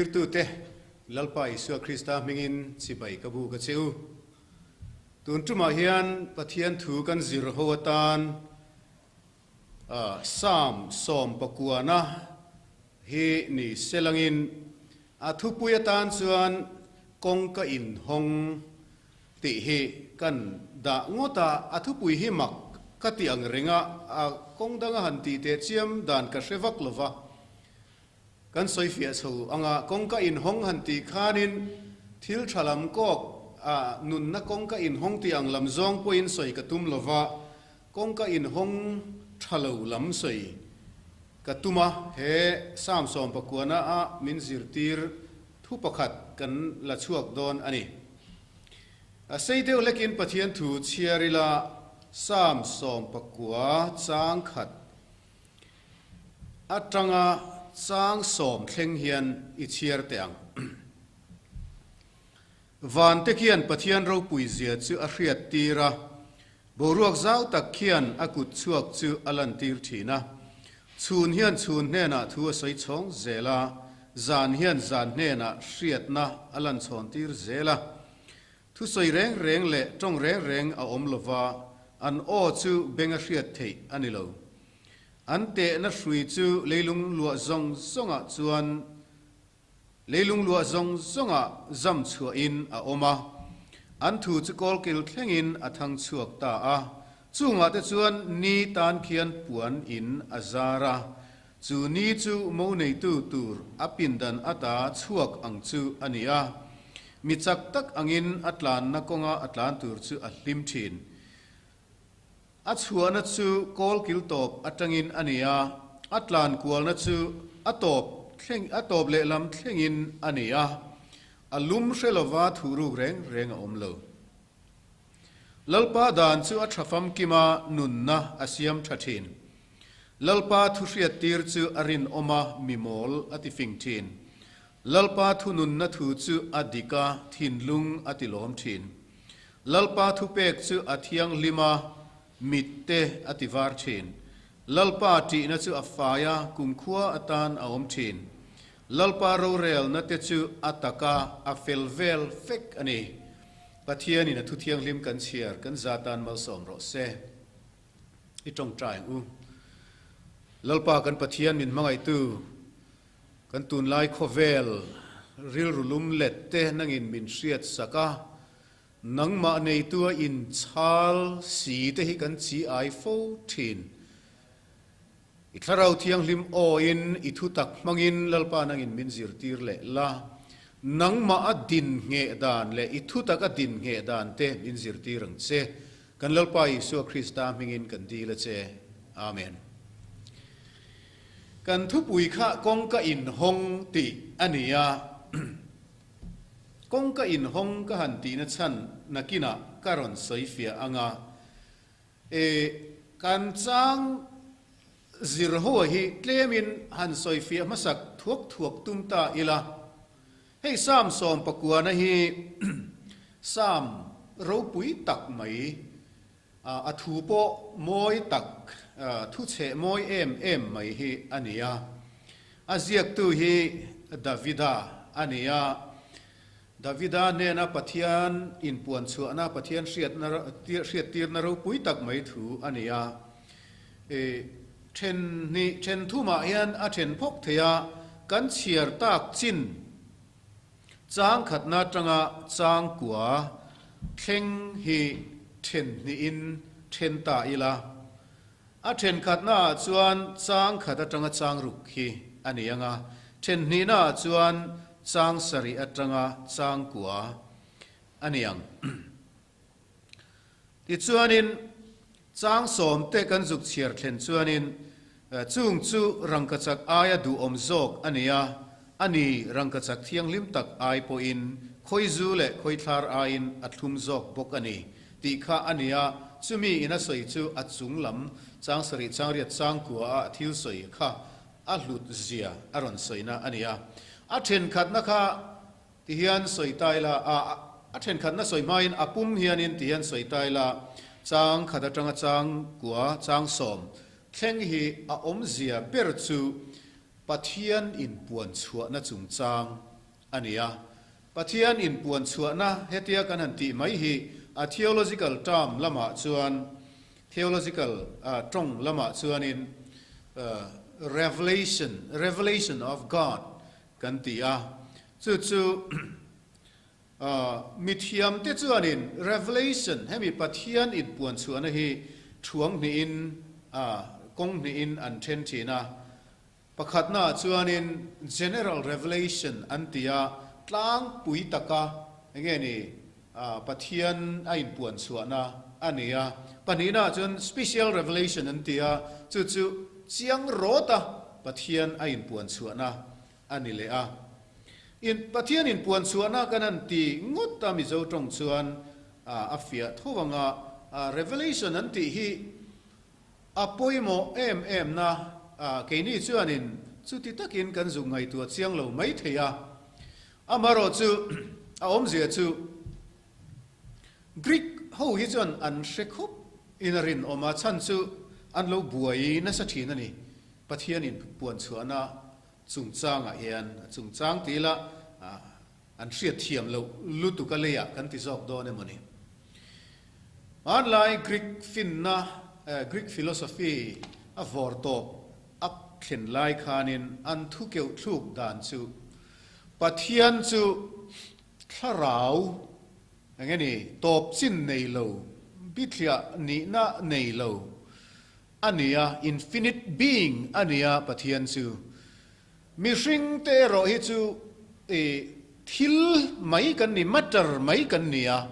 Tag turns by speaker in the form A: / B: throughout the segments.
A: Thlirtute, Lalpa Isua Krista hmingin chibai ka bu ka che u. Tun tumah hian Pathian thu kan zir ho atan Psalm sawmpakuana hi ni selangin a thupui atan chuan kawngka inhawng tih hi kan dah ngawt a, a thupui hi mak ka ti ang reng a, a kawng danga han tih teh chiam dan ka hre vak lo va. Kan sawi fiah chho ang a, kawngka inhawng han tih khanin thil tha lam kawk a nunna kawngka inhawng tih ang lam zawng pawhin sawi ka tum lo va, kawngka inhawng tha lo lam sawi ka tum a, he Psalm sawmpakuana a min zirtir Thu pakhat kan la chhuak dawn a ni. A sei deuh hlekin Pathian thu chhiar ila Psalm 19 chang khat atanga chang sawm thleng hian i chhiar teh ang. Vante khian Pathian ropui zia chu a hriat tir a, boruak zau tak khian a kut chhuak chu a lantir thin a. Chhun hian chhun hnenah thu a sawi chhawng zel a, zan hian zan hnenah hriatna a lan chhawn tir zel a. Thusawi reng reng leh tawng reng reng a awm lova, an aw chu beng a hriat theih a ni lo. An tehna hrui chu leilung luah zawng zawngah chuan Leilung luah zawng zawngah zam chhuahin a awm a, an thu chu kawlkil thlengin a thang chhuak ta a. Chungah te chuan ni tan khian puan in a zar a, chu ni chu mo neitu tur a pindan ata chhuak ang chu a ni a. Mi chak tak angin a tlanna kawnga a tlan tur chu a hlim thin. A chhuahna chu kawlkil tawp atangin a ni a, a tlan kualna chu a tawp thleng a tawp lehlam thlengin a ni a, a lum hre lova thuhruk reng reng a awm lo. Lalpa dan chu a tha famkima nunna a siam tha thin. Lalpa thuhriattir chu a rinawma mimawl a ti fing thin. Lalpa thununna thu chu a dik a, thinlung a ti lawm thin. Lalpa thupek chu a thianghlim a, mit te a ti var thin. Lalpa ṭihna chu a fai a, kumkhua atan a awm thin. Lalpa rorelna te chu a tak a, a fel vel vek a ni. Pathianin a thu thianghlim kan chhiar kan za tan malsawm rawh se. I tawngtai ang u. Lalpa kan Pathian min hmangaihtu, kan tunlai khawvel rilru lum let te nangin min hriat sak a, Nangmah neitua inchhal si te hi kan chi ai fo thin. I Thlarau Thianghlim awin i thutak hmangin Lalpa nangin min zirtir leh la. Nangmah a din ngheh dan leh i thutak a din ngheh dan te min zirtir ang che. Kan Lalpa Isua Krista hmingin kan dil a che. Amen. Kan thupui kha kawngka inhawng tih a ni a. Kawngka inhawng ka han tihna chhan nakinah ka rawn sawi fiah ang a, e, kan chang zir ho hi tlemin han sawi fiah hmasak thuak thuak tum ta ila. Hei Psalm sawmpakuana hi Psalm ropui tak mai, a thu pawh mawi tak, thu chheh mawi em em mai hi a ni a. A ziaktu hi Davida a ni a. Davida hnena Pathian inpuanchhuahna, Pathian hriatna, hriattirna ropui tak mai thu a ni a. Then hnih, then thumah hian a then phawk thei a, kan chhiar tak chin Chang khatna atanga chang kua thleng hi then hnihin then ta ila, a then khatnaah chuan chang khat atanga chang ruk hi a ni ang a, then hnihnaah chuan chang sarih atanga chang kua a ni ang. Tichuanin, chang sawmte kan zuk chhiar thlen chuanin, chung chu rangkachak aia duhawm zawk a ni a, a ni rangkachak thianghlim tak ai pawhin khawizu leh khawithlar aiin a thlum zawk bawk a ni tih kha a ni a, chumi in a sawi chu a chung lam chang sarih chang riat chang kua a thil sawi kha a hlut zia a rawn sawina a ni a. A thenkhatna kha Ti hian sawi ta ila, a a thenkhatna sawi hmain a pum hianin ti hian sawi ta ila, chang khat atanga chang kua, chang sawm thleng hi a awmzia ber chu Pathian inpuan chhuahna chungchang a ni a. Pathian inpuan chhuahna hetia kan han tih mai hi a theological term lamah chuan, theological tawng lamah chuanin revelation, revelation of God kan ti a. Chu chu mithiamte chuanin revelation, hemi Pathian inpuan chhuahna hi thuang hnihin, kawng hnihin an then thin a. Pakhatnaah chuanin General Revelation an ti a, tlangpui taka enge ni Pathian a inpuan chhuahna a ni a. Pahnihnaah chuan Special Revelation an ti a, chu chu chiang rawta Pathian a inpuan chhuahna a ni leh a. In Pathian inpuan chhuahna kan han ti ngawt a Mizo tawng chuan a fiah tho ang a, Revelation an tih hi A pawimawh em em na a, keini chuanin chuti takin kan zuk ngaihtuah chiang lo mai thei a. Amaherawh chu a awmzia chu Greek ho hi chuan an hre khup in a rinawm a, chhan chu an lo buai nasa thin a ni. Pathianin puanchhuahna chungchangah hian a chungchang ti ila an hriatthiam loh lutuk a leiah kan ti zawk dawn emaw ni. Hmanlai Greek finna, Greek philosophy, a vawr tawp a thlen lai khanin an thu keuh thluk dan chu Pathian chu thlarau eng nge ni, tawp chin nei lo, bithliah nihna nei lo a ni a, infinite being a ni a Pathian chu. Mihring te erawh hi chu i thil mai kan ni, matter mai kan ni a.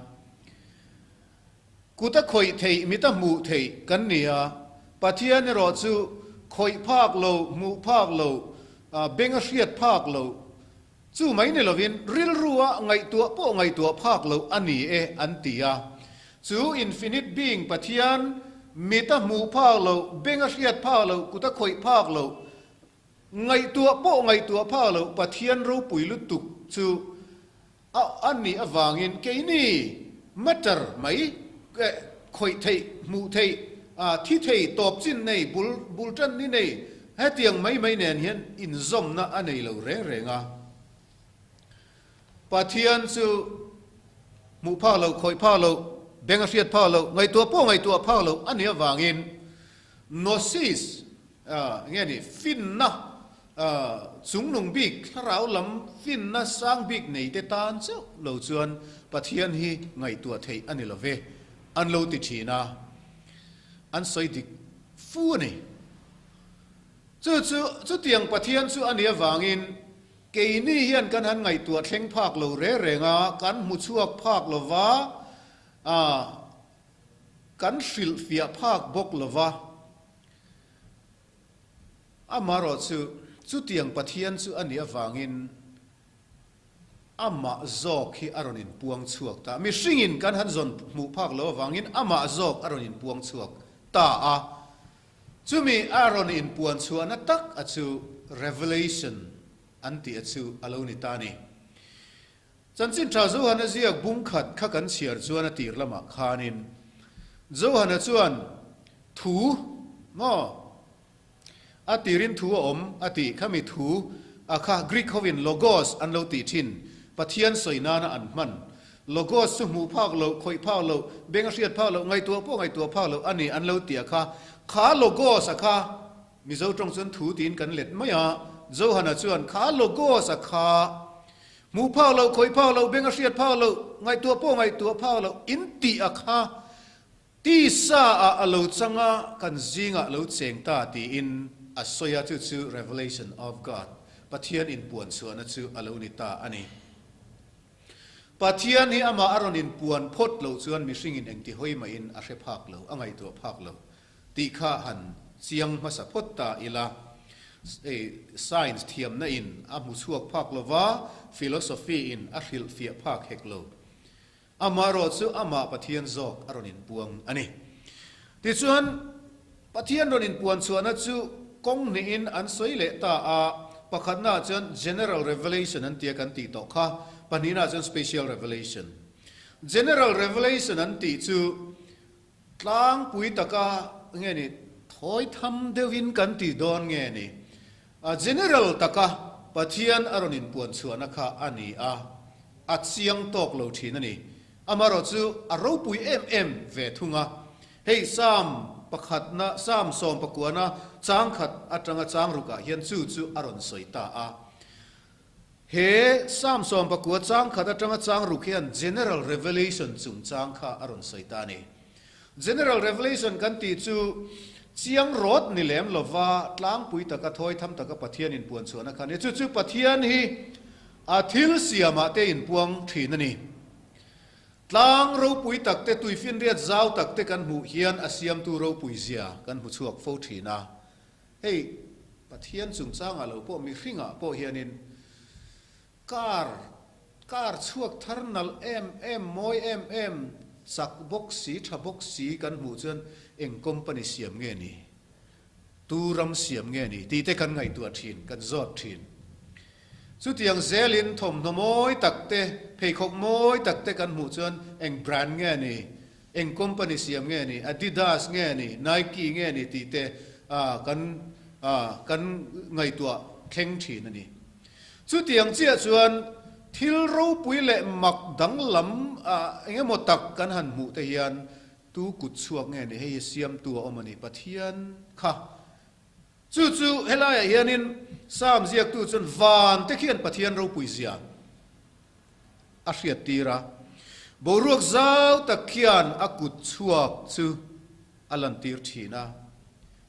A: Kut a khawih theih, mit a hmuh theih kan ni a. Pathian erawh chu khawih phak lo, hmuh phak lo, beng a hriat phak lo, chu mai ni lovin rilru a ngaihtuah pawh ngaihtuah phak lo a ni e an ti a. Chu infinite being Pathian mit a hmuh phak lo, beng a hriat phak lo, kut a khawih phak lo, Ngaihtuah pawh ngaihtuah phak loh Pathian ropui lutuk chu a a nih avangin keini matter mai khawih theih, hmuh theih, thi thei, tawp chin nei, bul bul tan ni nei hetiang mai mai nen hian inzawmna a nei lo reng reng a. Pathian chu hmuh phak loh, khawih phak loh, beng a hriat phak loh, ngaihtuah pawh ngaihtuah phak loh a nih avangin Gnosis, nge ni, finna chungnung bik, thlarau lam finna sang bik nei te tan chauh lo chuan Pathian hi ngaihtuah theih a ni lo ve, an lo ti thin a, an sawi dik fu a ni. Chu chu, chutiang Pathian chu a nih avangin keini hian kan han ngaihtuah thleng phak lo reng reng a, kan hmu chhuak phak lo va, Kan hrilhfiah phak bawk lo va, amaherawh chu chutiang Pathian chu a nih avangin amah zawk hi a rawn inpuang chhuak ta. Mihringin kan han zawn hmuh phak lo avangin amah zawk a rawn inpuang chhuak ta a. Chumi a rawn inpuan chhuahna tak a chu Revelation an tih a chu a lo ni ta a ni. Chanchin tha Johana ziak bung khat kha kan chhiar chuan a tir lamah khanin Johana chuan thu maw a tirin thu a awm a tih khami thu a kha Greek hovin logos an lo tih thin Pathian sawi nana an hman logos chu hmuh phak loh khawih phak loh beng a hriat phak loh ngaihtuah pawh ngaihtuah phak loh a ni an lo tih a kha kha logos a kha Mizo tawng chuan thu tiin kan let mai a, Johana chuan kha logos a kha Hmuh phak loh, khawih phak loh, beng a hriat phak loh, ngaihtuah pawh ngaihtuah phak loh in tih a kha tisa ah a lo chang a, kan zingah a lo cheng ta tiin a sawi a, chu chu Revelation of God, Pathian inpuan chhuahna chu a lo ni ta a ni. Pathian hi amah a rawn inpuan phawt loh chuan mihringin engti hawi mahin a hre phak lo, a ngaihtuah phak lo. Tih kha han chiang hmasa phawt ta ila, science thiamna in a hmu chhuak phak lo va, philosophy in a hrilh fiah phak hek lo. Amaherawh chu amah Pathian zawk a rawn inpuang a ni. Tichuan, Pathian rawn inpuan chhuahna chu kawng hnihin an sawi leh ta a, pakhatnaah chuan general revelation an tia kan tih tawh kha, pahnihnaah chuan special revelation. General revelation an tih chu Tlangpui taka nge ni, thawi tham deuhin kan ti dawn nge ni? General taka Pathian a rawn inpuan chhuahna kha a ni a, a chiang tawk lo thin a ni. Amaherawhchu a ropui em em ve thung a. Hei Psalm pakhatna, Psalm sawmpakuana chang khat atanga chang rukah hian chu chu a rawn sawi ta a. He Psalm sawmpakua chang khat atanga chang ruk hian General Revelation chungchang kha a rawn sawi ta a ni. General Revelation kan tih chu chiang rawt ni lem lova tlangpui taka thawi tham taka Pathian inpuan chhuahna kha a ni. Chu chu Pathian hi a thil siamah te inpuang thin a ni. Tlang ropui tak te, tuifinriat zau tak te kan hmuh hian a siamtu ropui zia kan hmu chhuak fo thin a. Hei Pathian chungchangah lo pawh mihringah pawh hianin Car, car chhuak thar nalh em em, mawi em em, chak bawk si, tha bawk si kan hmuh chuan eng company siam nge ni? Tu ram siam nge ni? Tih te kan ngaihtuah thin, kan zawt thin. Chutiang zelin thawmhnaw mawi tak te, pheikhawk mawi tak te kan hmuh chuan eng brand nge ni? Eng company siam nge ni? Adidas nge ni? Nike nge ni? Tih te kan kan ngaihtuah thleng thin a ni. Chutiang chiah chuan thil ropui leh mak danglam eng emaw tak kan han hmuh te hian tu kut chhuak nge ni, hei hi siamtu a awm a ni, Pathian kha. Chu chu helaiah hianin Psalm ziaktu chuan van te khian Pathian ropui zia a hriattir a, boruak zau tak khian a kut chhuak chu a lantir thin a,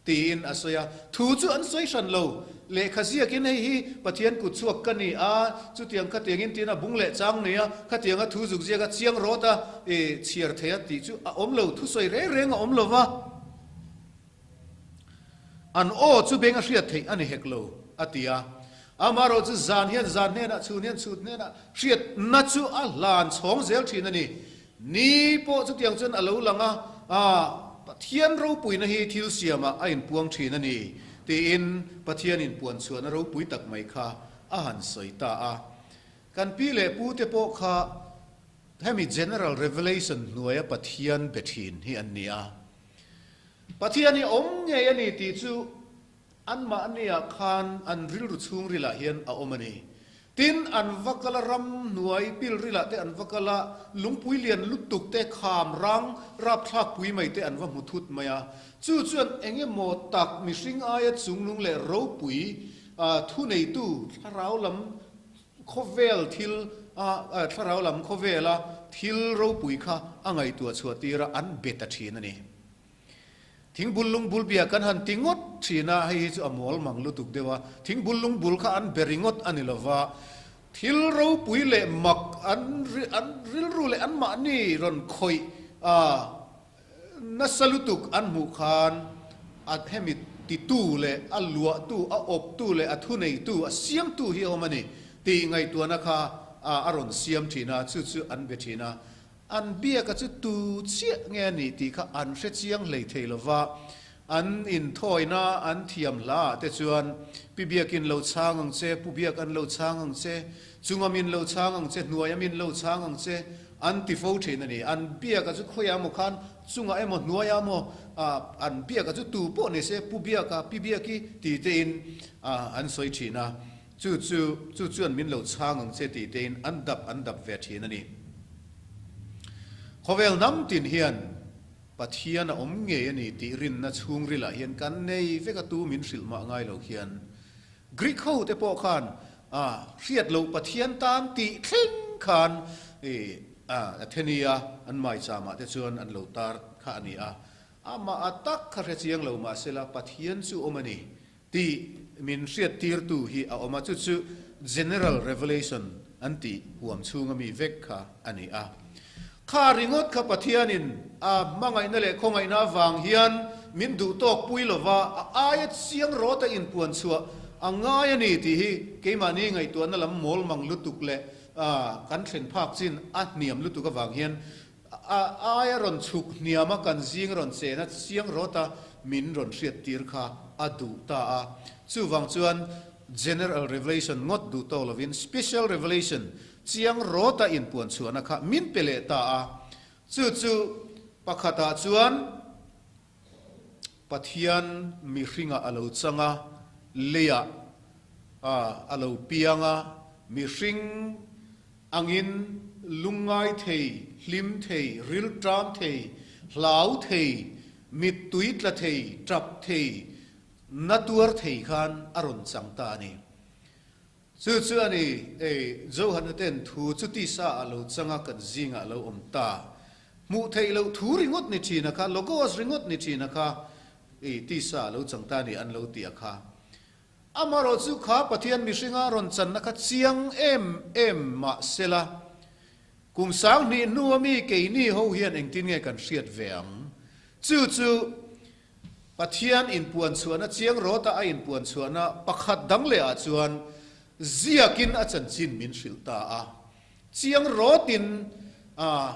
A: tiin a sawi a. Thu chu an sawi hran lo. Lehkha ziakin hei hi Pathian kut chhuak ka ni a, chutiang khatiangin tiin a bung leh chang nei a, khatianga thu zuk ziak a chiang rawt a, i chhiar thei a tih chu a awm lo, thu sawi reng reng a awm lo va. An aw chu beng a hriat theih a ni hek lo, a ti a. Amaherawh chu zan hian zan hnenah, chhun hian chhut hnenah hriatna chu a hlan chhawng zel thin a ni. Ni pawh chutiang chuan a lo lang a, a Pathian ropuina hi thil siamah a inpuang thin a ni, tiin Pathian inpuan chhuahna ropui tak mai kha a han sawi ta a. Kan pi leh pu te pawh kha hemi General Revelation hnuaia Pathian be thin hi an ni a. Pathian hi awm ngei a ni tih chu Anmahniah khan an rilru chhungrilah hian a awm a ni. Tin, an va kal a, ramhnuai pilrilah te an va kal a, lungpui lian lutuk te, kham rang rapthlak pui mai te an va hmu thut mai a. Chu chuan eng emaw tak mihring aia chungnung leh ropui thuneitu thlarau lam khawvel thil thlarau lam khawvela thil ropui kha a ngaihtuah chhuah tir a, an be ta thin a ni. Thingbul lungbul bia kan han ti ngawt thin a, hei hi chu a mawl mang lutuk deuh a, thingbul lungbul kha an be ringawt a ni lova, thil ropui leh mak an an rilru leh anmahni rawn khawih a nasa lutuk an hmuh khan a hemi titu leh a luahtu, a awptu leh a thuneitu, a siamtu hi a awm a ni tih ngaihtuahna kha a rawn siam thin a, chu chu an be thin a. An biaka chu tu chiah nge a nih tih kha an hre chiang hlei thei lo va, an inthawina an thiam hla ah te chuan Pi Biakin lo chhang ang che, Pu Biak an lo chhang ang che, Chunga min lo chhang ang che, Hnuaia min lo chhang ang che an ti fo thin a ni. An biaka chu khawiah emaw khan chungah emaw hnuaiah emaw an biaka chu tu pawh ni se Pu Biaka, Pi Biaki ti tein an sawi thin a, chu chu chu chuan min lo chhang ang che ti tein an dap an dap ve thin a ni. Khawvel hnam tin hian Pathian a awm ngei a ni tih rinna chhungrilah hian kan nei vek a tu min hrilh mah ngai lo khian Greek ho te pawh khan a hriat loh Pathian tan tih thleng khan i Athenia an maicham ah te chuan an lo tar kha a ni a, amah a tak kha hre chiang lo mahsela Pathian chu awm a ni Tih min hriattirtu hi a awm a, chu chu General Revelation an tih huam chhunga mi vek kha a ni a. Kha ringawt kha Pathianin a hmangaihna leh khawngaihna avang hian min duh tawk pui lova, a aia chiang rawta inpuan chhuah a ngai a ni tih hi keimahni ngaihtuahna lam mawl mang lutuk leh kan thlen phak chin a hniam lutuk avang hian A aia rawn chhuk hniam a kan zing rawn chen a chiang rawt a min rawn hriattir kha a duh ta a. Chuvang chuan General Revelation ngawt duh tawk lovin Special Revelation chiang rawt a inpuan chhuahna kha min pe leh ta a. Chu chu pakhatah chuan Pathian mihringah a lo chang a, leiah. A lo piang a, mihring angin lungngai thei, hlim thei, rilṭam thei, hlau thei, mittui tla thei, ṭap thei, na tuar thei khan a rawn chang ta a ni. Chu chu a ni, ei, Johana ten thu chu tisa ah lo chang a, kan zingah a lo awm ta. Hmuh theih loh thu ringawt ni ṭhin a kha, logos ringawt ni ṭhin a kha, ei, tisa ah lo chang ta a ni an lo ti a kha. Amaherawh chu kha Pathian mihringa rawn channa kha chiang em em mah sela, kum 2000 hnua mi keini ho hian engtin nge kan hriat ve ang? Chu chu Pathian inpuan chhuahna chiang rawta a inpuan chhuahna pakhat dang leh ah chuan ziakin a chanchin min hrilh ta a. Chiang rawtin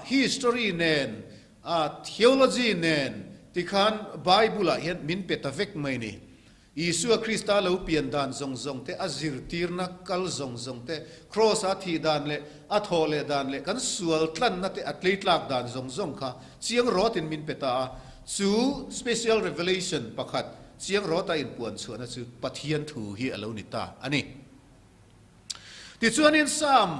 A: history nen, theology nen tikhan Bible ah hian min pe ta vek mai ni. Isua Krista lo pian dan zawng zawng te, a zirtirna kal zawng zawng te, Kraws-a thih dan leh a thawh leh dan leh kan sual tlanna te a tleitlak dan zawng zawng kha chiang rawtin min pe ta a. Chu special revelation pakhat chiang rawta inpuan chhuahna chu Pathian thu hi a lo ni ta a ni. Tichuanin Psalm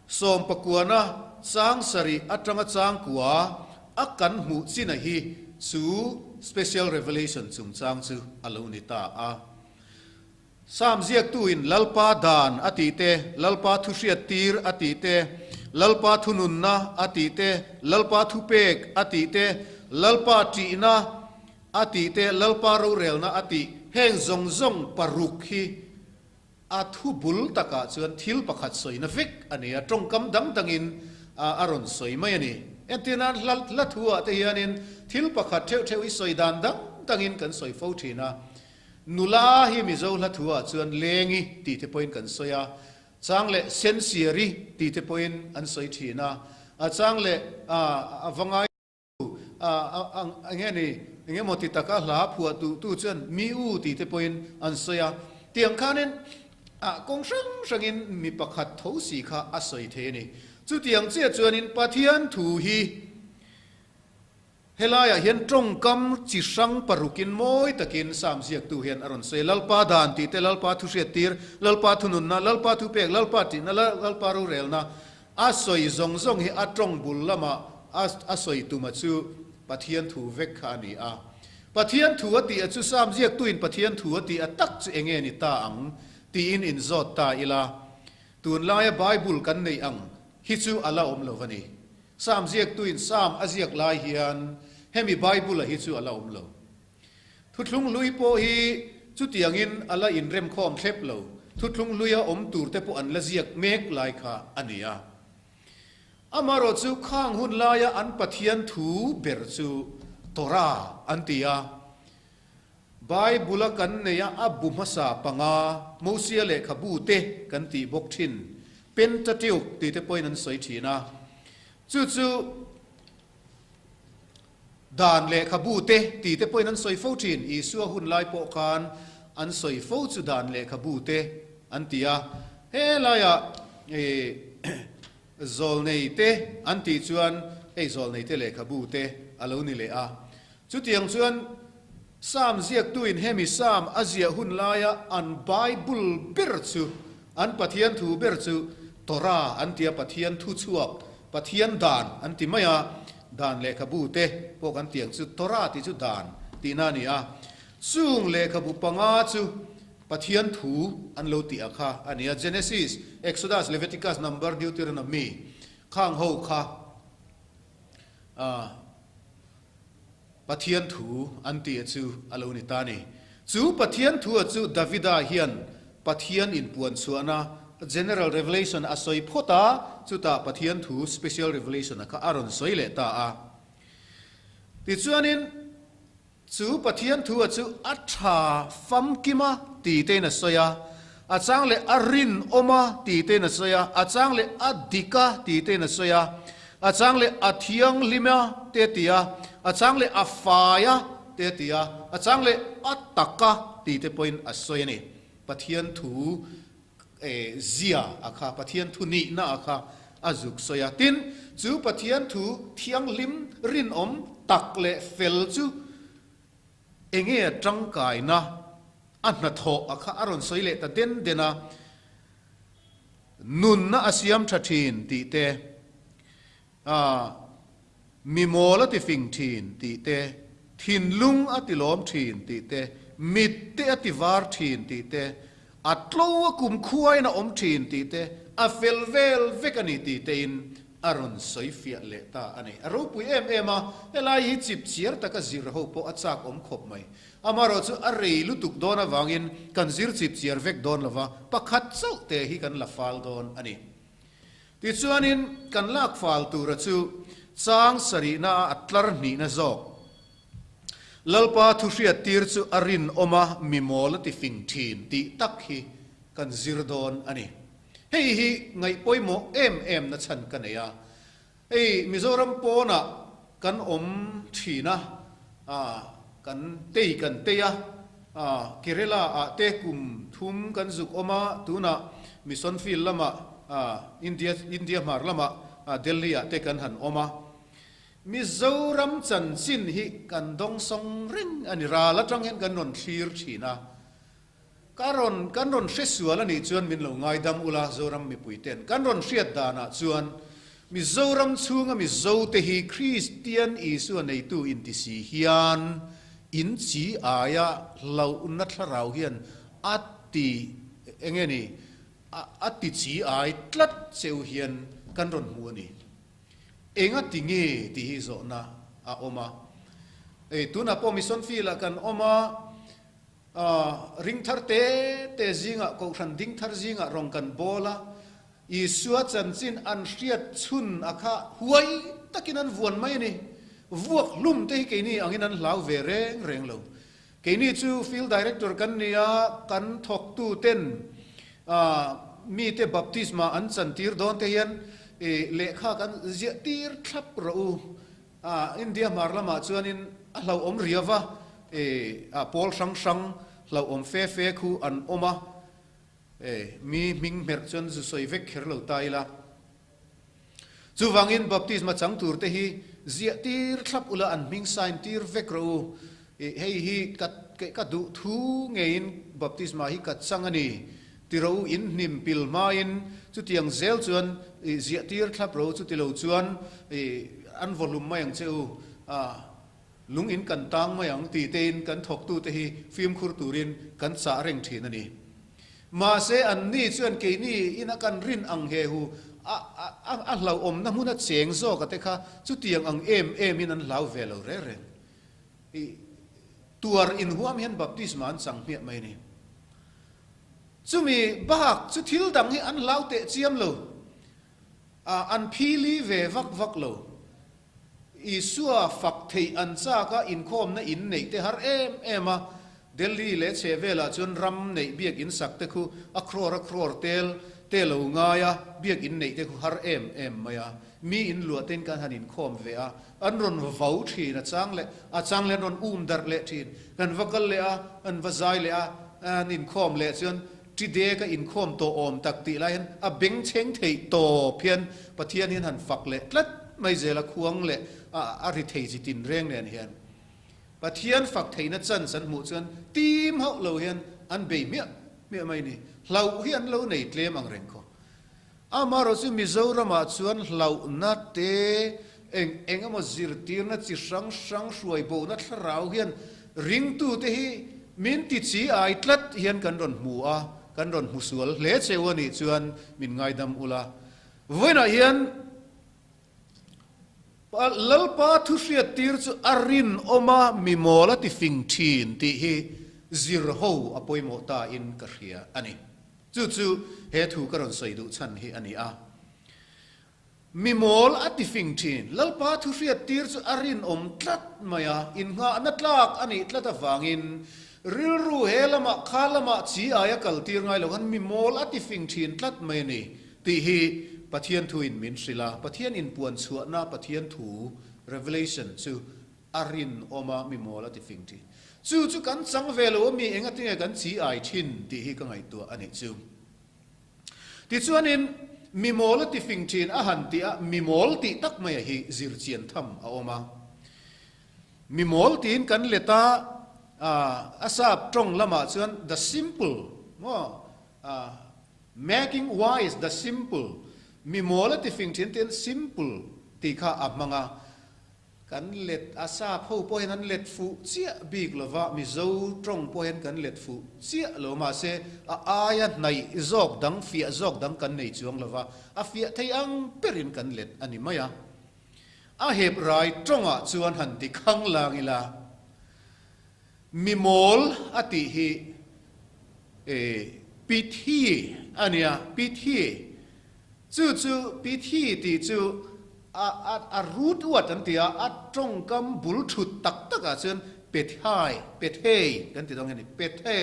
A: sawmpakuana chang sarih atanga chang kua a kan hmuh china hi chu special revelation chungchang chu a lo ni ta a. Psalm ziaktuin Lalpa dan a tih te, Lalpa thuhriattir a tih te, Lalpa thununna a tih te, Lalpa thupek a tih te, Lalpa ṭihna a tih te, Lalpa rorelna a tih, heng zawng zawng paruk hi A thu bul takah chuan thil pakhat sawina vek a ni a, tawngkam dang dangin a rawn sawi mai a ni. Entir nan hla hla thu-ah te hianin thil pakhat theuh theuh hi sawi dan dang dangin kan sawi fo thin a. Nula hi Mizo hla thu-ah chuan Lengi tih te pawhin kan sawi a, chang leh Sensiari tih te pawhin an sawi thin a, a chang leh a va ngai Enge ni, eng emaw ti taka hla phuah duh tu chuan mi u tih te pawhin an sawi a. Tiang khanin kawng hrang hrangin mi pakhat tho si kha a sawi thei a ni. Chutiang chiah chuanin Pathian thu hi helaiah hian tawngkam chi hrang parukin mawi takin Psalm ziaktu hian a rawn sawi. Lalpa dan tih te, Lalpa thu hriattir, Lalpa thununna, Lalpa thupek, Lalpa tihna, Lalpa rorelna, A sawi zawng zawng hi a tawng bul lama a sawi tuma chu Pathian thu vek kha a ni a. Pathian thu a tih a chu Sam ziaktuin Pathian thu a tih a tak chu enge ni ta ang tiin inzawt ta ila, tunlaia Bible kan neih ang hi chu a la awm lo a ni. Sam ziaktuin Sam a ziak lai hian hemi Bible-a hi chu a la awm lo. Thuthlung hlui pawh hi chutiangin a la inremkhawm thlep lo, thuthlung hluia awm turte pawh an la ziak mek lai kha a ni a. Amaherawh chu khang hun laia an Pathian thu ber chu Torah an ti a. Bible-a kan neia a bu hmasa panga Mosia lehkhabu te kan tih bawk thin, Pentateuch tih te pawhin an sawi thin a. Chu chu. Dan lehkhabu te ti te pawhin an sawi fo thin. Isua hun lai pawh khan an sawi fo chu dan lehkhabu te an ti a. He laiah zawlnei te an tih chuan hei zawlnei te lehkhabu te a lo ni leh a. Chutiang chuan Psalm ziaktuin hemi Psalm a ziah hun laia an Bible ber chu, an Pathian thu ber chu Torah an ti a, Pathian thu chhuak, Pathian dan an ti mai a, dan lehkhabu te pawh kan ti ang chu, Torah tih chu dan tihna a ni a. Chung lehkhabu panga chu Pathian thu an lo tih a kha a ni a, Genesis, Exodus, Leviticus, Number, Deuteronomy khang ho kha Pathian thu an tih a chu a lo ni ta a ni. Chu Pathian thu a chu Davida hian Pathian inpuan chhuahna General Revelation a sawi phawt a, chutah Pathian thu Special Revelation a kha a rawn sawi leh ta a. Tichuanin chu Pathian thu a chu a tha famkim a ti tein a sawi a, a chang leh a rinawm a ti tein a sawi a, a chang leh a dik a ti tein a sawi a, A chang leh a thianghlim a te a ti a, a chang leh a fai a te a ti a, a chang leh a tak a ti te pawhin a sawi a ni. Pathian thu zia a kha, Pathian thu nihna a kha a zuk sawi a. Tin, chu Pathian thu thianghlim rinawm tak leh fel chu enge a tangkaina? A hnathawh a kha a rawn sawi leh ta den den a, Nunna a siam tha thin tih te, mi mawl a ti fing thin tih te, thinlung a ti lawm thin tih te, mit te a ti var thin tih te, a tlo a kumkhuain a awm thin tih te, a fel vel vek a ni tih tein a rawn sawi fiah leh ta a ni. A ropui em em a, helai hi chip chiar taka zir ho pawh a chak awm khawp mai. Amaherawh chu a rei lutuk dawn avangin kan zir chip chiar vek dawn lova, pakhat chauh te hi kan la fal dawn a ni. Tichuanin kan lak fal tura chu chang sarihna a tlar hnihna zawk. Lalpa thu hriattir chu a rinawm a, mi mawl a ti fing thin tih tak hi kan zir dawn a ni. Hei hi ngaih pawimawh em em na chhan ka nei a. Hei Mizoram pawnah kan awm thin a, kan tei kan tei a, Kerala ah te kum thum kan zuk awm a, tunah Mission Field lamah India India hmar lamah Delhi ah te kan han awm a. Mizoram chanchin hi kan dawngsawng reng a ni, ral atang hian kan rawn thlir thin a, ka rawn kan rawn hre sual a nih chuan min lo ngaidam ula Zoram mipui ten kan rawn hriat danah chuan Mizoram chhunga Mizo te hi Kristian Isua neitu inti si hian in chi aia hlauhna thlarau hian a ti enge ni a ti chi ai tlat cheu hian kan rawn hmu a ni. Enga ti nge tih hi zawhna a awm a. Ei, tunah pawh mission field ah kan awm a, ring thar te te zingah, kohhran ding thar zingah rawn kan bawl a, Isua chanchin an hriat chhun a kha huai takin an vuan mai a ni. Vuak hlum te hi keini angin an hlau ve reng reng lo. Keini chu field director kan ni a, kan thawktu ten mite baptisma an chantir dawn te hian lehkha kan ziah tir thlap rawh u. India hmar lamah chuanin a hlauhawm riau va, pawl hrang hrang hlauhawm fe fe khu an awm a, mi hming hmerh chuan zu sawi vek kher lo ta ila. Chuvangin baptisma chang tur te hi ziah tir thlap ula an hming sign tir vek rawh u. Hei hi ka ka duh thu ngeiin baptisma hi ka chang a ni ti rawh u in hnim pil hmain chutiang zel chuan ziah tir thlap rawh u chuti lo chuan an vawhlum mai ang che u lung in kan tang mai ang ti tein kan thawktute hi fimkhur turin kan chah reng thin a ni. Mahse, anni chuan keini ina kan rin ang he hu a a a hlauhawmna hmuna cheng zawk a te kha chutiang ang em em in an hlau ve lo reng reng. I tuar inhuam hian baptisma an chang hmiah mai a ni. Chumi bak chu thil dang hi an hlau teh chiam lo. A an phili ve vak vak lo. Isua fak theih an chak a, inkhawmna in neih te har em em a, Delhi leh chheh velah chuan ram neih biak in sak te khu a crore a crore tel te lo ngai a, biak in neih te khu har em em mai a, mi in luah ten kan han inkhawm ve a, an rawn vau thin a chang leh a chang leh an rawn um darh leh thin, kan va kal leh a, an va zai leh a, an inkhawm leh chuan Ṭidek a inkhawm tawh awm tak tih lai hian a bengchheng theih tawp hian Pathian hian han fak leh tlat mai zel a, khuang leh a ri thei chi tin reng nen hian Pathian fak theihna chance an hmuh chuan tim hauh lo hian an bei hmiah hmiah mai ni. Hlauh hi an lo nei tlem ang reng khaw. Amaherawh chu Mizoramah chuan hlauhna te eng eng emaw zirtirna chi hrang hrang hruai bohna thlarau hian ringtute hi min ti chi ai tlat hian kan rawn hmu a, kan rawn hmu sual hle cheu a nih chuan min ngaidam ula. Vawiinah hian Lalpa thu hriattir chu a rinawm a, mi mawl a ti fing thin tih hi zir ho a pawimawh ta in ka hria a ni. Chu chu he thu ka rawn sawi duh chhan hi a ni a. Mi mawl a ti fing thin. Lalpa thu hriattir chu a rinawm tlat mai a, innghahna tlak a nih tlat avangin rilru he lamah kha lamah chi aia kaltir ngai lo khan mi mawl a ti fing thin tlat mai a ni tih hi Pathian thuin min hrilh a. Pathian inpuan chhuahna Pathian thu, Revelation, chu A rinawm a, mi mawl a ti fing thin. Chu chu kan chang ve lo a mi eng atinge kan chi ai thin tih hi ka ngaihtuah a nih chu. Tichuanin mi mawl a ti fing thin a han tih a, mi mawl tih tak mai a hi zir chian tham a awm a. Mi mawl tiin kan let a. A sap tawng lamah chuan the simple maw making wise the simple mi mawl a ti fing thin tiin simple tih kha a hmang a. Kan let a sap ho pawh hian an let fuh chiah bik lo va, Mizo tawng pawh hian kan let fuh chiah lo mahse a aia hnaih zawk dang fiah zawk dang kan nei chuang lo va, a fiah thei ang berin kan let a ni mai a. A hep rai tawngah chuan han ti khang lang ila, mi mawl a tih hi Pithi a nia, Pithi. Chu chu Pithi tih chu a a a root word an ti a, a tawngkam bul thut tak takah chuan Pethai, Pethei kan ti dawn nge ni, Pethe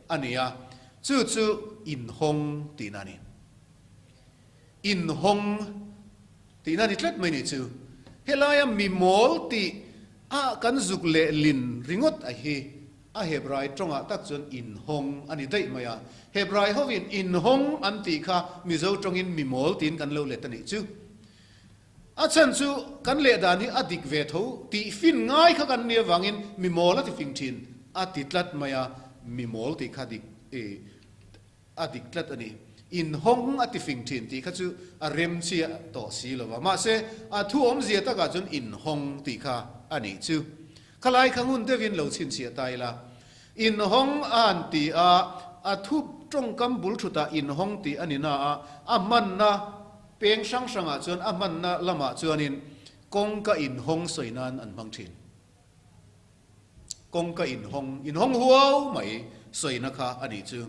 A: a nia. Chu chu inhawng tihna a ni. Inhawng tihna ni tlat mai nih chu. Helaia mi mawl tih a kan zuk leh lin ringawt a hi a Hebrai tawngah tak chuan inhawng a ni daih mai a. Hebrai hovin inhawng an tih kha Mizo tawngin mi mawl tiin kan lo let a nih chu. A chhan chu kan leh dan hi a dik ve tho tih fin ngai kha kan nih avangin mi mawl a ti fing thin a ti tlat mai a, mi mawl tih kha dik A dik tlat a ni. Inhawng a ti fing thin tih kha chu a rem chiah tawh si lo va. Mahse, a thu awmzia takah chuan inhawng tih kha a nih chu. Khalai kha ngun deuhin lo chhinchhiah ta ila. Inhawng a han ti a, a thu tawngkam bul thutah inhawng tih a ni na a, a hmanna peng hrang hrangah chuan a hmanna lamah chuanin kawngka inhawng sawi nan an hmang thin. Kawngka inhawng, inhawng huau mai sawina kha a nih chu.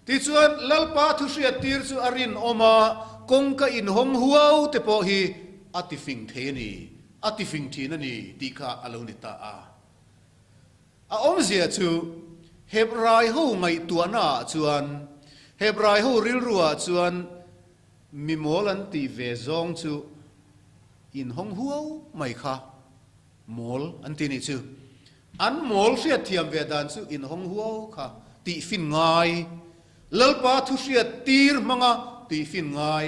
A: Tichuan, Lalpa thuhriattir chu a rinawm a, kawngka inhawng huau te pawh hi a tifing thei a ni, a tifing thin a ni tih kha a lo ni ta a. A awmzia chu, Hebrai ho ngaihtuahna ah chuan, Hebrai ho rilru ah chuan mimawl an tih ve zawng chu inhawng huau mai kha Mawl an ti nih chu. An mawl hriatthiam ve dan chu inhawng huau kha tihfin ngai, Lalpa thu hriat tir hmanga tihfin ngai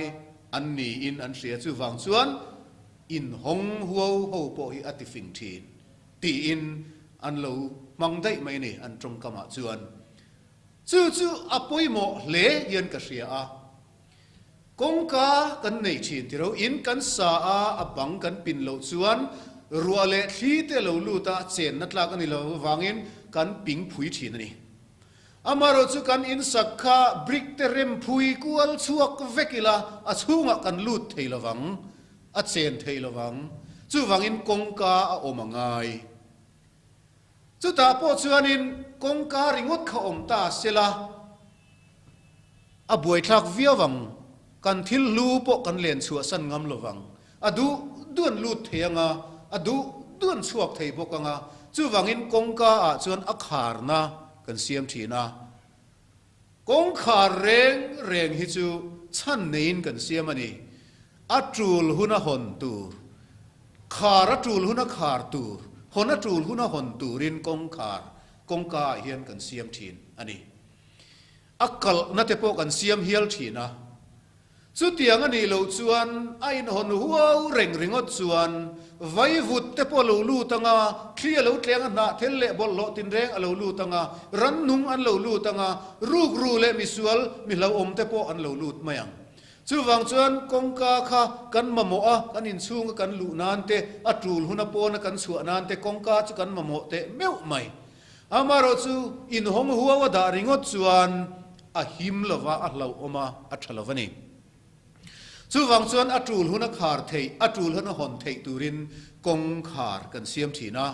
A: an niin an hria chuvang chuan inhawng huau ho pawh hi a tifing thin tiin an lo hmang daih mai ni an tawngkamah chuan. Chu chu a pawimawh hle hian ka hria a. Kawngka kan nei thin ti ro in kan sa a, a bang kan pin loh chuan ruah leh thli te lo lut a, chenna tlak a ni lo avangin kan ping phui thin a ni. Amaherawh chu kan in sak kha brick te rem phui kual chhuak vek ila a chhungah kan lut thei lovang, a chen thei lovang. Chuvangin kawngka a awm a ngai. Chutah pawh chuanin kawngka ringawt kha awm ta sela, A buaithlak viau ang, kan thil hlu pawh kan len chhuahsan ngam lo vang. A duh duh an lut thei ang a, a duh duh an chhuak thei bawk ang a, chuvangin kawngka ah chuan a kharna kan siam thin a. Kawngkhar reng reng hi chu chhan neiin kan siam a ni. A tul huna hawn tur, khar a tul huna khar tur, hawn a tul huna hawn turin kawngkhar kawngka ah hian kan siam thin a ni. A kalhna te pawh kan siam hial thin a. Chutiang a nih loh chuan a inhawn huau reng ringawt chuan vaivut te pawh a lo lut ang a, thli a lo tleng a, hnahthel leh bawlhhlawh tinreng a lo lut ang a, rannung an lo lut ang a, rukru leh misual mi hlauhawm te pawh an lo lut mai ang. Chuvang chuan kawngka kha kan mamawh a, kan inchhunga kan luh nan te, a tul huna pawna kan chhuah nan te kawngka chu kan mamawh teh meuh mai. Amaherawh chu inhawng huau a dah ringawt chuan a him lo va, a hlauhawm a, a tha lo a ni. Chuvang chuan a tul hun a khar theih, a tul hun a hawn theih turin kawng khar kan siam thin a.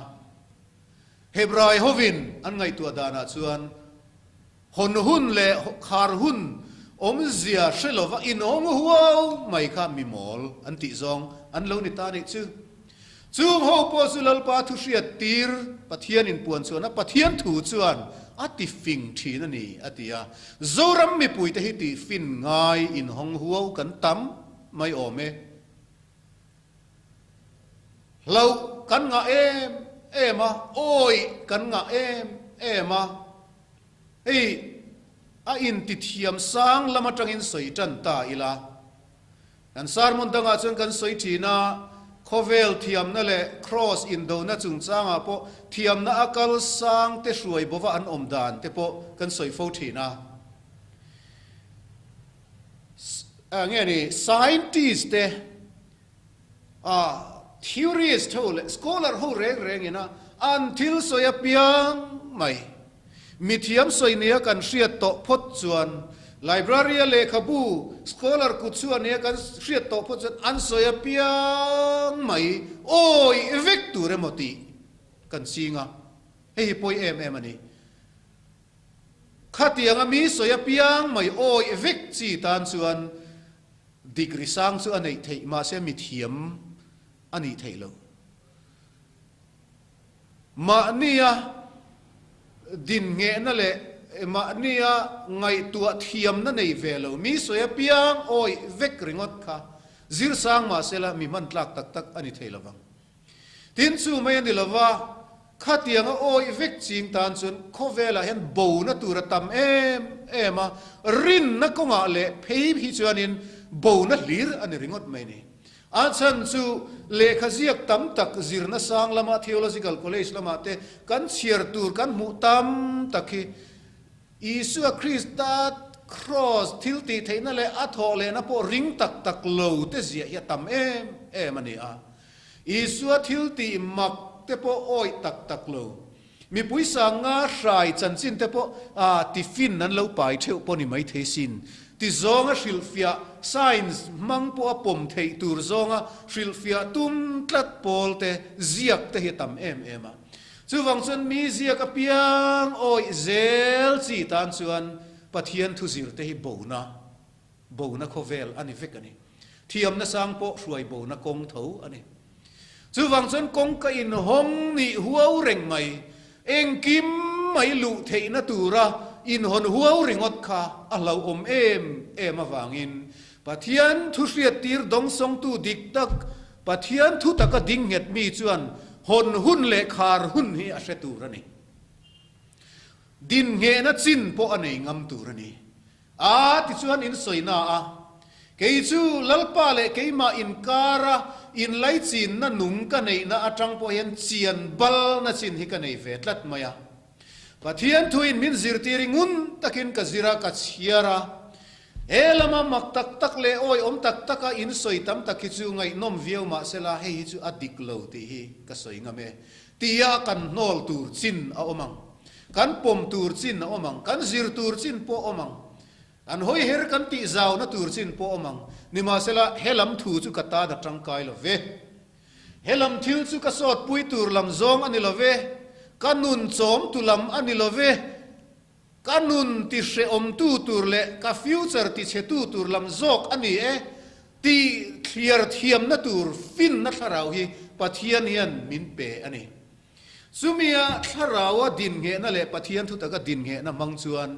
A: Hebrai hovin an ngaihtuah danah chuan hawn hun leh khar hun awmzia hre lova inhawng huau mai kha mi mawl an tih zawng an lo ni ta nih chu. Chung ho pawh chu Lalpa thu hriat tir Pathian in puan chuan a Pathian thu chuan a ti fing thin a ni a ti a. Zoram mipui te hi tih fin ngai in hawng huau kan tam mai awm e. Hlauh kan ngah em em a, awih kan ngah em em a. Hei a inti thiam sang lam atangin sawi tan ta ila. Kan sermon dangah chuan kan sawi thin a, Khawvel thiamna leh Kraws indona chungchangah pawh thiamna a kal sang te hruai bova an awm dan te pawh kan sawi fo thin a. Nge ni, scientist te, theorist ho leh scholar ho reng rengin a an thil sawi apiang mai. Mithiam sawi nia kan hriat tawh phawt chuan, library-a lehkhabu, scholar kut chhuah nia kan hriat tawh phawt chuan an sawi apiang mai awih vek tur emaw tih kan ching a, hei hi pawi em em a ni. Khatianga mi sawi apiang mai awih vek chi tan chuan degree sang chu a neih theih mahse mithiam a nih theih loh. Mahnia din nghehna leh mahnia ngaihtuah thiamna nei ve lo, mi sawi apiang awih vek ringawt kha zir sang mah sela mi hman tlak tak tak a ni thei lovang. Tin chu mai a ni lova, khatianga awih vek ching tan chuan khawvelah hian bona tur a tam em em a, rinna kawngah leh phei hi chuanin bona hlir a ni ringawt mai ni. A chhan chu lehkha ziak tam tak zirna sang lama Theological College lamah te kan chhiar tur kan hmuh tam tak hi Isua Krista Kraws thil tih theihna leh a thawh lehna pawh ring tak tak lo te ziah hi a tam em em a ni a. Isua thil tih mak te pawh awih tak tak lo. Mipui sanga hrai chanchin te pawh tiffin an lo pai theuh pawh ni maithei sin. Ti zawnga hrilhfiah science hmang pawh a pawm theih tur zawnga hrilhfiah tum tlat pawl te ziak te hi a tam em em a. Chuvang chuan mi ziak apiang awih zel chi tan chuan Pathian thu zir te hi bona, bona khawvel a ni vek a ni. Thiamna sang pawh hruai bona kawng tho a ni. Chuvang chuan kawngka inhawng nih huau reng mai, engkim mai luh theihna tura inhawn huau ringawt kha a hlauhawm em em avangin Pathian thu hriattir dawngsawngtu dik tak, Pathian thu taka ding nghet mi chuan hawn hun leh khar hun hi a hre tur a ni. Din nghehna chin pawh a nei ngam tur a ni. A tichuan in sawi na a, Kei chu Lalpa leh keimah inkara inlaichinna nung ka neihna atang pawh hian chian balna chin hi ka nei ve tlat mai a. Pathian thuin min zirtir i ngun takin ka zir a, ka chhiar a. He lama mak tak tak leh awihawm tak taka in sawi tam tak hi chu ngaihnawm viau mah sela hei hi chu a dik lo tih hi ka sawi ngam e. Tia kan hnawl tur chin a awm ang. Kan pawm tur chin a awm ang, kan zir tur chin pawh a awm ang, kan hawi her kan tih zauna tur chin pawh a awm ang. Nimahsela, he lam thu chu ka tan a tangkai lo ve. He lam thil chu ka sawtpui tur lam zawng a ni lo ve, ka nun chawmtu lam a ni lo ve, ka nun ti hrehawmtu tur leh ka future ti chhetu tur lam zawk a ni e tih thliar thiamna tur finna thlarau hi Pathian hian min pe a ni. Chumia Thlaraua dinngehna leh Pathian thutaka dinngehna hmang chuan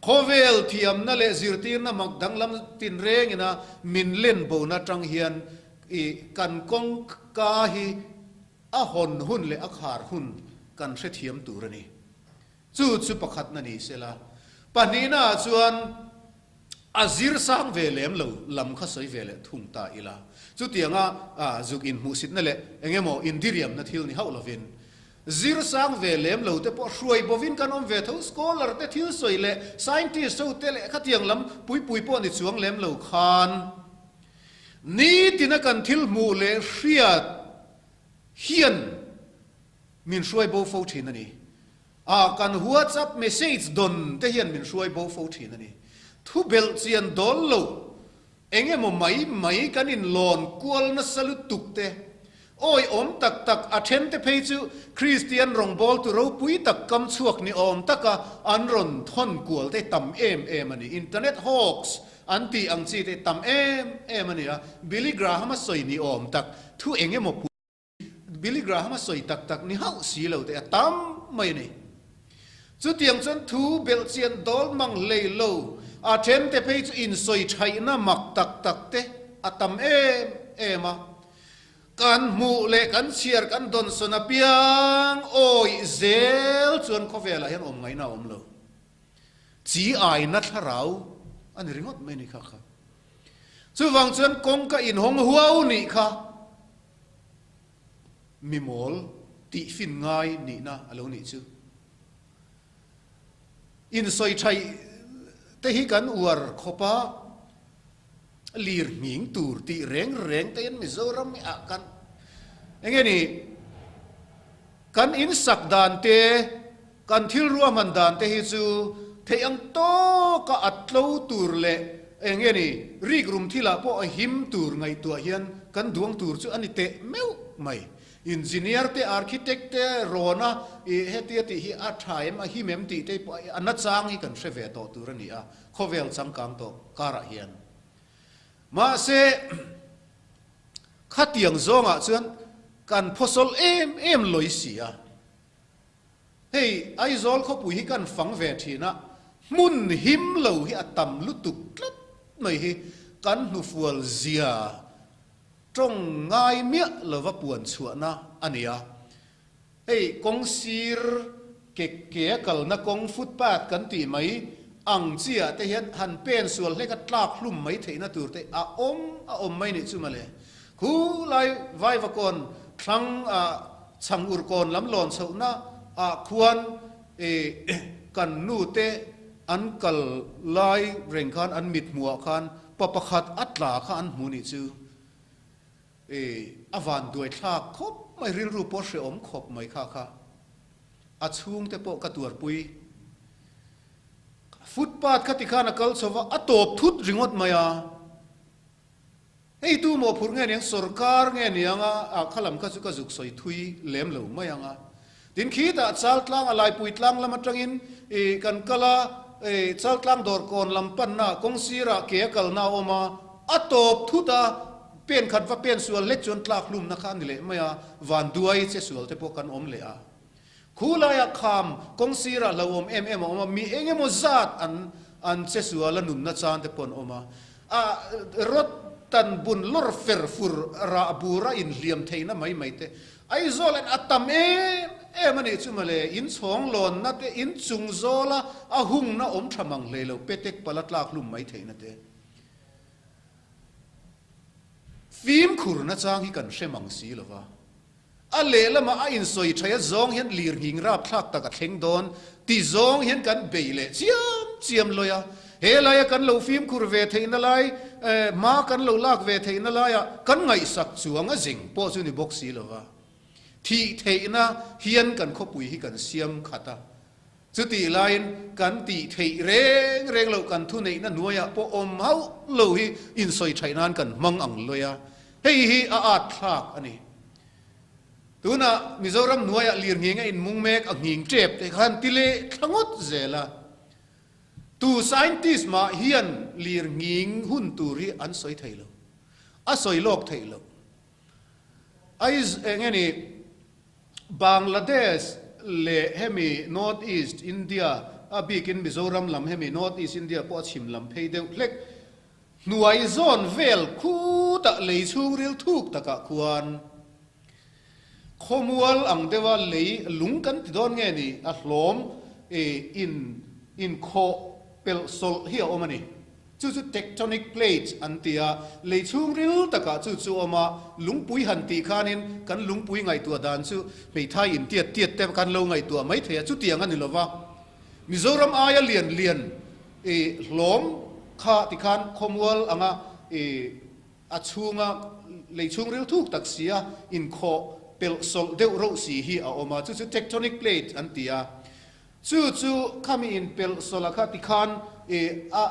A: khawvel thiamna leh zirtirna mak danglam tinrengina min len bona atang hian i kan kawngka hi a hawn hun leh a khar hun kan hrethiam tur a ni. Chu chu pakhatna ni sela. Pahnihnaah chuan A zir sang ve lem lo lam kha sawi ve leh thung ta ila. Chutianga zuk inhmuhsitna leh eng emaw indiriamna thil ni hauh lovin, zir sang ve lem lo te pawh hruai bovin kan awm ve tho. Scholar te thil sawi leh scientist ho te leh khatiang lam puipui pawh ni chuang lem lo khan nitina kan thil hmuh leh hriat hian min hruai bo fo thin a ni. A, kan WhatsApp message dawn te hian min hruai bo fo thin a ni. Thu belh chian dawl lo, eng emaw mai mai kan inlawn kual nasa lutuk te, awiawm tak tak a then te phei chu Kristian rawngbawltu ropui tak kam chhuak ni awm taka an rawn thawn kual te tam em em a ni. Internet hoax an tih ang chi te tam em em a ni a, Billy Graham-a sawi ni awm tak thu eng emaw pui Billy Graham a sawi tak tak ni hauh si lo te a tam mai a ni. Chutiang chuan thu belhchian dawl mang hlei lo, a then te phei chu insawi thaihna mak tak tak te a tam em em a. Kan hmuh leh kan chhiar kan dawnsawn apiang awih zel chuan khawvelah hian awm ngaihna a awm lo. Chi aina thlarau a ni ringawt mai a ni kha kha. Chuvang chuan kawngka inhawng huau nih kha. Mi mawl tih fin ngai nihna a lo nih chu. Insawi thaih te hi kan uar khawp a, lir nghing tur tih reng reng te hian Mizoram hi ah kan enge ni kan insak dan te, kan thil ruahman dan te hi chu theih ang tawka a tlo tur leh enge ni rikrum thilah pawh a him tur ngaihtuah hian kan duang tur chu a ni teh meuh mai. Engineer te, architect te rawn a, ih hetia tih hi a tha em, a him em tih te pawh a nachang hi kan hre ve tawh tur a ni a, khawvel changkang tawh karah hian. Mahse, khatiang zawngah chuan kan phawsawlh em em lawi si a. Hei Aizawl khawpui hi kan fang ve thin a, hmun him lo hi a tam lutuk tlat mai hi kan hnufual zia Tawng ngai miah lova puan chhuahna a ni a. Hei kawng sir ke ke a kalna kawng footpath kan tih mai ang chi ah te hian han pen sual hlek a tlak hlum mai theihna tur te a awm a awm mai nih chu mawle. Khu lai Vaivakawn thlang ah chhang urkawn lam lawn chhohna ah khuan kan nu te an kal lai reng khan an mit hmuh ah khan Pa pakhat a tla kha an hmu nih chu e a van duai thlak khawp mai, rilru pawh hrehawm khawp mai kha kha a chhungte pawh ka tuarpui. Footpath kha tikhan a kal chho va, a tawp thut ringawt mai a. Hei tu maw phurh nge niang, sorkar nge niang a, ah kha lam kha chu ka zuk sawi thui lem lo mai ang a. Tin khitah Chaltlang a Laipui tlang lam atangin ih kan kal a, ih Chaltlang dawrkawn lam panna kawng sirah ke a kalna a awm a, a tawp thut a, pen khat va pen sual hlek chuan tlak hlumna kha a ni leh mai a, vanduai che sual te pawh kan awm leh a. Khu laiah kham kawng sirah hlauhawm em em a awm a, mi eng emaw zat an an che sual a nunna chan te pawh an awm a. A rawt tan bun lawr fer fur rah bur a inhliam theihna mai mai te Aizawl en a tam em em a nih chu mawle, in chhawng lawnna te, in chung zawla a hungna awm tha mang hlei lo, petek pala tlak hlum mai theihna te. Fimkhurna chang hi kan hre mang si lo va, a lehlamah a insawi thaih a zawng hian lirnghing rapthlak tak a thleng dawn ti zawng hian kan bei leh chiam chiam lawi a, he laia kan lo fimkhur ve theihna lai, hma kan lo lak ve theihna laiah kan ngaihsak chuang a zing pawh chu ni bawk si lo va, thih theihna hian kan khawpui hi kan siam khat a, chutih laiin kan tih theih reng reng loh kan thuneihna hnuaiah pawh awm hauh lo hi insawi thaih nan kan hmang ang lawi a, hei hi a at thlak a ni. Tunah Mizoram hnuaiah lirnghing a inmung mek a nghing tep te khan ti leh thla ngawt zel a. Tu scientist mah hian lirnghing hun tur hi an sawi thei lo. A sawi lawk theih loh. Aiz eng nge ni Bangladesh leh hemi North East India a bikin Mizoram lam hemi North East India pawh a chhim lam phei deuh hlek Hnuai zawn vel khutah lei chhungril thuk takah khuan khawmual ang deuha lei lung kan ti dawn nge ni a hlawm in inkhawh pelh sawlh hi a awm a ni. Chu chu tectonic plates an ti a, lei chhungril takah chu chu awm a, lungpui han tih khanin kan lungpui ngaihtuah dan chu hmeithai intiat tiat te kan lo ngaihtuah mai thei a, chutiang a ni lova. Mizoram aia lian lian i hlawm kha tikhan khawmual anga i a chhunga lei chhungril thuk tak sia inkhawh pelh sawlh deuh roh si hi a awm a, chu chu tectonic plate an ti a. Chu chu khami inpelh sawlh a kha tikhan i a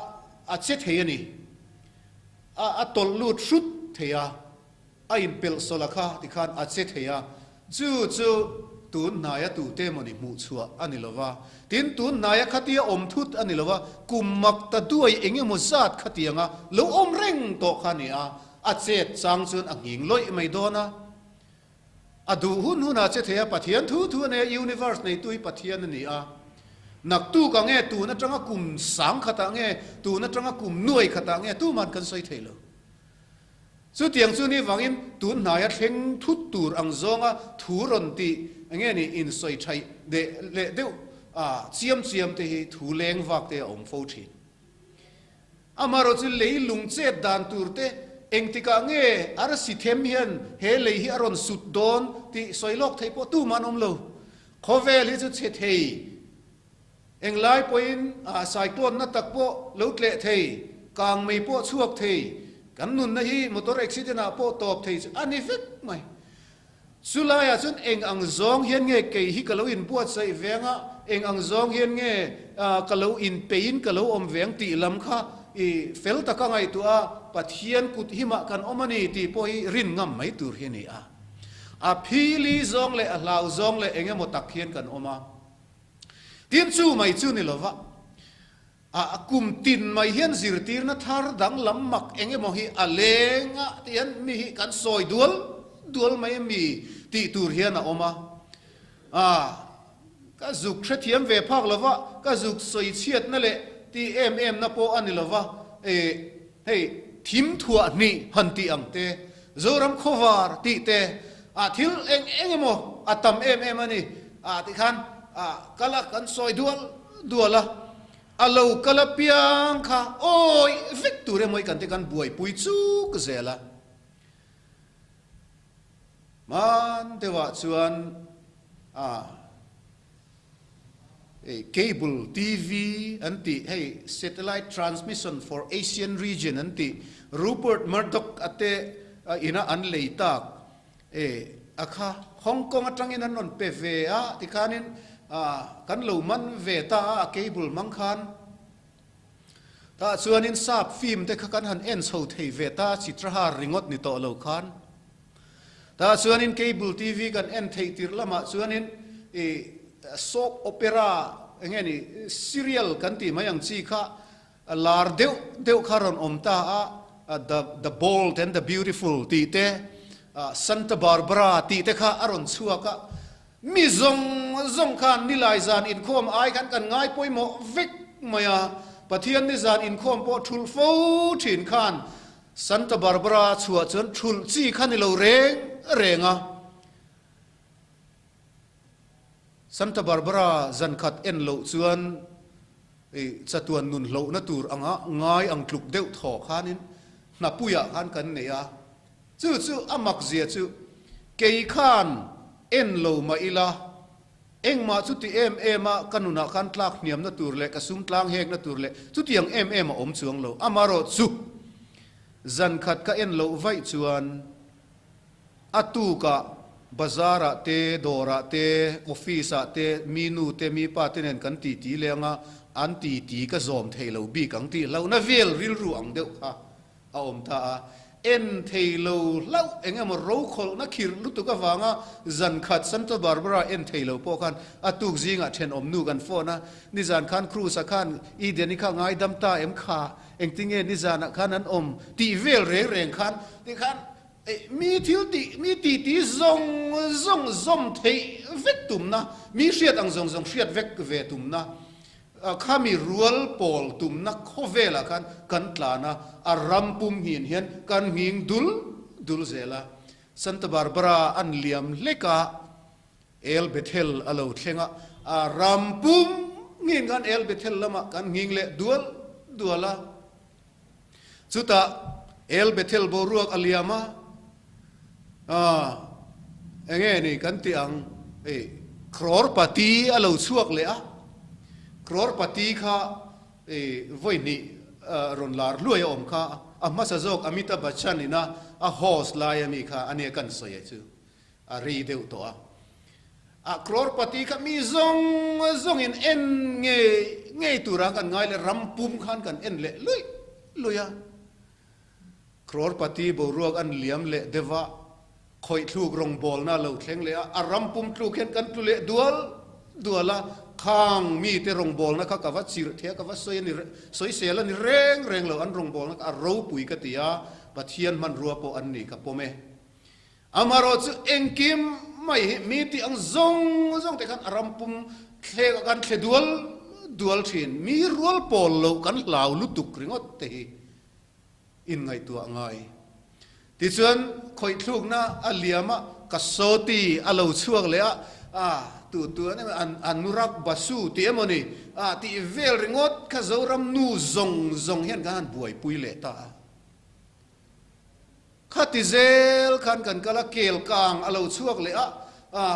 A: a che thei a ni. A a tawlh lut hrut thei a. A inpelh sawlh a kha tikhan a che thei a, chu chu tun hnaia tute mawni hmuh chhuah a ni lo va. Tin, tun hnaia khatia awm thut a ni lo va, kum mak ta duai eng emaw zat khatianga lo awm reng tawh kha a ni a, a chet chang chuan a nghing lawih mai dawn a. A duh hun hunah che thei a, Pathian thu thu a nei a, universe neitu hi Pathian a ni a. Naktuk ah nge tun atanga kum sangkhatah nge tun atanga kum nuai khatah nge tuman kan sawi thei lo. Chutiang chu ni vangin tun hnaia thleng thut tur ang zawnga thu rawn tih nge ni insawi thaih deh leh deuh a chiam chiam te hi thu leng vak te a awm fo thin. Amaherawhchu lei lung chet dan tur te Engtikah nge arsi them hian he lei hi a rawn sut dawn tih sawi lawk theih pawh tumah an awm lo. Khawvel hi chu chhe thei, englai pawhin cyclone na tak pawh lo tleh thei, kang mei pawh chhuak thei, kan nunna hi motor accident ah pawh tawp thei chu a ni vek mai. Chu laiah chuan eng ang zawng hian nge kei hi ka lo inbuatsaih veng a, eng ang zawng hian nge ka lo inpeiin ka lo awm veng tih lam kha i fel taka ngaihtuah a, Pathian kut himah kan awm a ni tih pawh hi rin ngam mai tur hi a ni a. A phili zawng leh a hlau zawng leh eng emaw tak hian kan awm a. Tin, chu mai chu ni lova. A kum tin mai hian zirtirna thar danglam mak eng emaw hi a leng a ti hian mi hi kan sawi dual dual mai ami tih tur hian a awm a. A ka zuk hrethiam ve phak lo va, ka zuk sawi chhiatna leh tih em em na pawh a ni lo va, e hei thim thuah hnih han tih ang te, Zoram khawvar tih te, a thil eng eng emaw a tam em em a ni a ti khan a kal a kan sawi dual dual a, a lo kal apiang kha awih vek tur emaw i kan te kan buaipui chuk zel a. Hman deuhah chuan a cable TV an tih hei satellite transmission for Asian region an tih Rupert Murdoch a te ina an lei tak E, a kha Hong Kong atangin an rawn pe ve a, tikhanin kan lo man ve ta a, a cable hmang khan. Tah chuanin sap film te kha kan han en chho thei ve ta, Chitrahar ringawt ni tawh lo khan. Tah chuanin cable TV kan en theih tirh lamah chuanin i soap opera enge ni serial kan tih mai ang chi kha A lar deuh deuh kha rawn awm ta a, The The Bold and the Beautiful tih te, Santa Barbara tih te kha a rawn chhuak a. Mi zawng zawng khan nilai zan inkhawm ai khan kan ngai pawimawh vek mai a, Pathian ni zan inkhawm pawh thulh fo thin khan Santa Barbara chhuah chuan thulh chi kha ni lo reng reng a. Santa Barbara zan khat en loh chuan i chatuan nun hlohna tur anga ngai ang tluk deuh thaw khanin hnapuiah khan kan nei a. Chu chu a mak zia chu kei khan en lo mah ila engmah chuti em em a ka nunah khan tlak hniamna tur leh ka sum tlang hekna tur leh chutiang em em a awm chuang lo. Amarawhchu zan khat ka en loh vaih chuan A tukah bazar-ah te, dawrah te, office-ah te, mi nu te, mi pa te nen kan titi leng a, an titi ka zawm thei lo bik ang tih hlauhna vel rilru ang deuh kha a awm ta a. En thei lo hlauh eng emaw rokhawlhna khirh lutuk avanga zan khat Santa Barbara en thei lo pawh khan a tuk zingah thenawm nu kan phone a, nizan khan Cruz-a khan Eden-i kha ngaidam ta em kha, engtinge nizanah khan an awm tih vel reng reng khan tikhan Mi thil tih, mi ti ti zawng zawng zawm theih vek tumna, mi hriat ang zawng zawng hriat vek ve tumna, kha mi rual pawl tumna khawvelah khan kan tlan a, a ram pum nghin hian kan nghing dul dul zel a. Santa Barbara an liam hlek a, El Bethel a lo thleng a, a ram pum nghin khan El Bethel lamah kan nghing leh dual dual a. Chutah El Bethel boruak a liam a, aah enge ni kan tih ang hei Crorepati a lo chhuak leh a, Crorepati kha hei vawi hnih rawn lar hluai a awm kha, a hmasa zawk Amitabh Bachchan ina a host lai ami kha ania kan sawi e chu a rei deuh tawh a. A Crorepati kha mi zawng zawngin en ngei ngei tura kan ngai leh ram pum khan kan en leh luih luih a. Crorepati boruak an liam leh deuh a, khawih thluk rawngbawlna a lo thleng leh a, a ram pum tluk hian kan tlu leh dual dual a, khang mite rawngbawlna kha ka va chirh thei a, ka va sawi a ni sawisel a ni reng reng lo, an rawngbawlna kha a ropui ka ti a, Pathian hmanrua pawh an ni ka pawm e. Amarawh chu engkim mai hi mi tih ang zawng zawng te khan a ram pum thlek ah khan thle dual dual thin. Mi rual pawl loh kan hlau lutuk ringawt te hi inngaihtuah ngai. Tichuan khawih thlukna a liam a, ka sawti a lo chhuak leh a, a tu tu an emaw an Anurak Basu tih emaw ni a tih vel ringawt kha Zoram nu zawng zawng hian kan han buaipui leh ta a. Khati zel khan kan kal a, kel kang a lo chhuak leh a,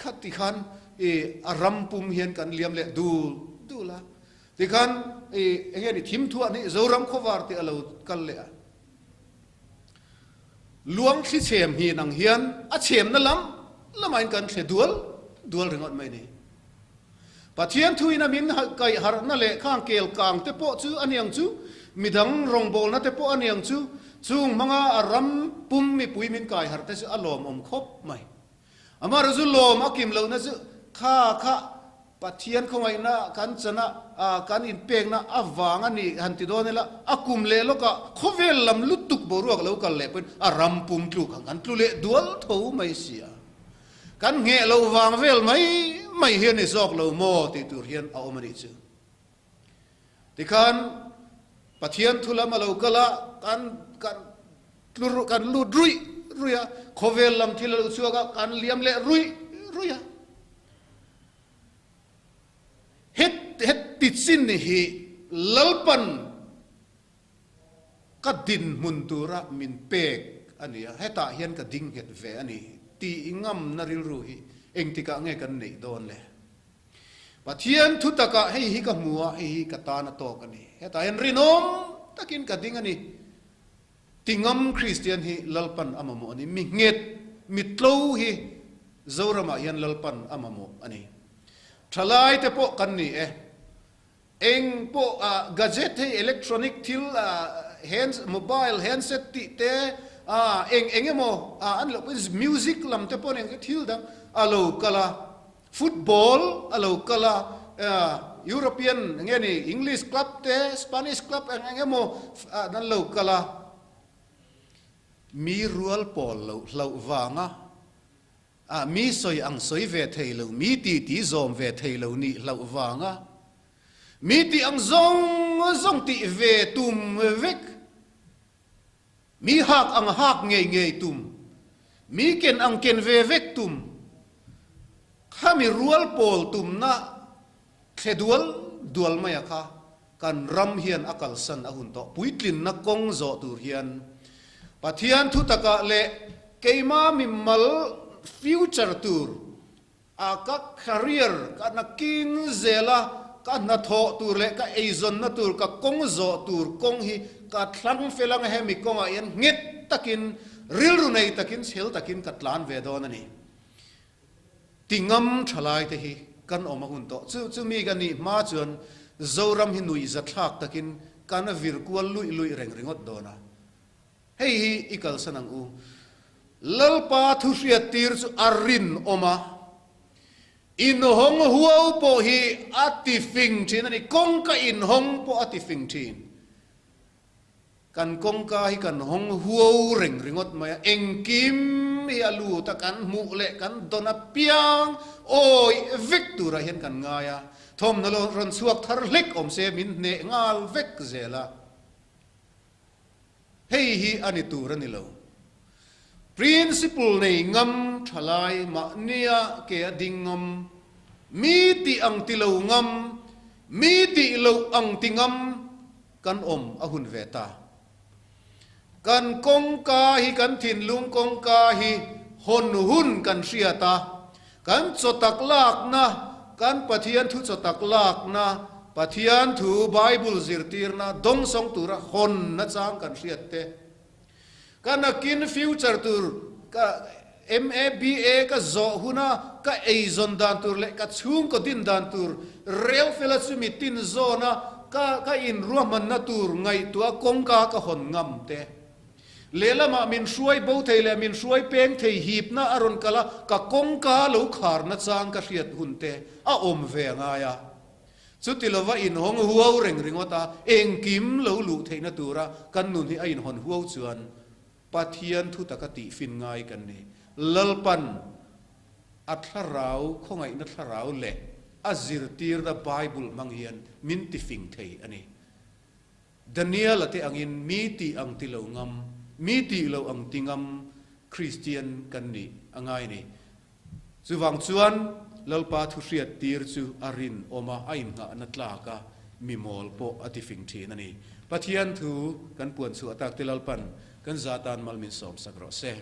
A: khati khan i a ram pum hian kan liam leh dul dul a. Tikhan i enge ni thim thuah ni Zoram khawvar tih a lo kal leh a. Luang thli chhem hin ang hian a chhemna lam lamain kan thle dual dual ringawt mai ni. Pathian thuin a min kaih harhna leh khang kel kang te pawh chu a niang chu, midang rawngbawlna te pawh a niang chu, chung hmanga a ram pum mipui min kai harh te chu a lawmawm khawp mai. Amaherawhchu chu lawm a kim lohna chu kha kha Pathian khawngaihna kan chana kan inpekna avang a nih han ti dawn ila, a kum leh lawkah khawvel lam lutuk boruak lo kal leh pawhin a ram pum tluk ang kan tlu leh dual tho mai si a. Kan ngheh loh vang vel mai mai hian i zawk lo maw tih tur hian a awm a nih chu. Tikhan Pathian thu lam a lo kal a, kan kan tlu kan lut ruih ruih a, khawvel lam thil a lo chhuak a, kan liam leh ruih ruih a. Het het ti chin hi Lalpan ka dinhmun tura min pek a ni a, hetah hian ka ding nghet ve a ni tih ngamna rilru hi engtikah nge kan neih dawn le? Pathian thu takah hei hi ka hmu a, hei hi ka tan a tawk a ni. Hetah hian rinawm takin ka ding a ni. Tingam Kristian hi Lalpan a mamawh a ni. Mi nghet, mi tlo hi Zoramah hian Lalpan a mamawh a ni. Thalai te pawh kan ni e. Eng pawh gadget hei electronic thil hand mobile handset tih te eng eng emaw an lo music lam te pawh eng thil dang a lo kal a, football a lo kal a, European eng nge ni English club te Spanish club eng eng emaw an lo kal a, mi rual pawl loh hlauh vanga A mi sawi ang sawi ve thei lo, mi ti ti zawm ve thei lo nih hlauh vanga mi tih ang zawng zawng tih ve tum vek, mi hak ang hak ngei ngei tum, mi ken ang ken ve vek tum, khami rual pawl tumna thle dual dual maia kha kan ram hian a kalsan a hun tawh. Puitlinna kawng zawh tur hian Pathian thu takah leh keima mimal future tur a ka career ka nakin zela ka hnathawh tur leh ka eizawnna tur ka kawng zawh tur kawng hi ka thlang fel anga hemi kawngah hian nghet takin rilru nei takin chhel takin ka tlan ve dawn a ni. Ti ngam thalai te hi kan awm a hun tawh. Chu chu mi ka nih hma chuan Zoram hi nuihza thlak takin kan vir kual luih luih reng ringawt dawn a. Hei hi i kalsan ang u. Lalpa thu hriat tir chu a rinawm a, inhawng huau pawh hi a ti fing thin a ni. Kawngka inhawng pawh a ti fing thin. Kan kawngka hi kan hawng huau reng ringawt mai a, engkim hi a lut a, kan hmuh leh kan dawn apiang awi vek turah hian kan ngai a, thawmhnaw lo rawn chhuak thar hlek awm se min hneh nghal vek zel a, hei hi a ni tur a ni lo. Principle nei ngam thalai mahnia ke a ding ngam, mi tih ang ti lo ngam, mi tih loh ang ti ngam, Kan awm a hun ve ta. Kan kawngka hi kan thinlung kawngka hi hawn hun kan hriat a, kan chawtak lakna, kan Pathian thu chawtak lakna, Pathian thu Bible zirtirna dawngsawng tura hawn nachang kan hriat te, Ka nakin future tur ka MABA ka zawh huna ka eizawn dan tur leh ka chhungkaw din dan tur rel fela chu mi tin zawna ka ka inruahmanna tur ngaihtuah kawngka ka hawn ngam te. Lehlamah min hruai bo thei leh min hruai peng thei hipna a rawn kal a, ka kawngka lo kharna chang ka hriat hun te a awm ve a ngai a. Chuti lova inhawng huau reng ringawt a, engkim lo luh theihna tura kan nun hi a inhawn huau chuan Pathian thu taka tihfin ngai kan ni. Lalpan a thlarau, khawngaihna thlarau leh a zirtirna Bible hmang hian min tifing thei a ni. Daniel-a te angin mi tih ang ti lo ngam, mi tih lo ang ti ngam Kristian kan nih a ngai a ni. Chuvang chuan Lalpa thu hriat tir chu a rinawm a, a inngahna tlak a, mi mawl pawh a tifing thin a ni. Pathian thu kan puan chhuah tak te Lalpan Kan za tan mal min sawm sak rawh se.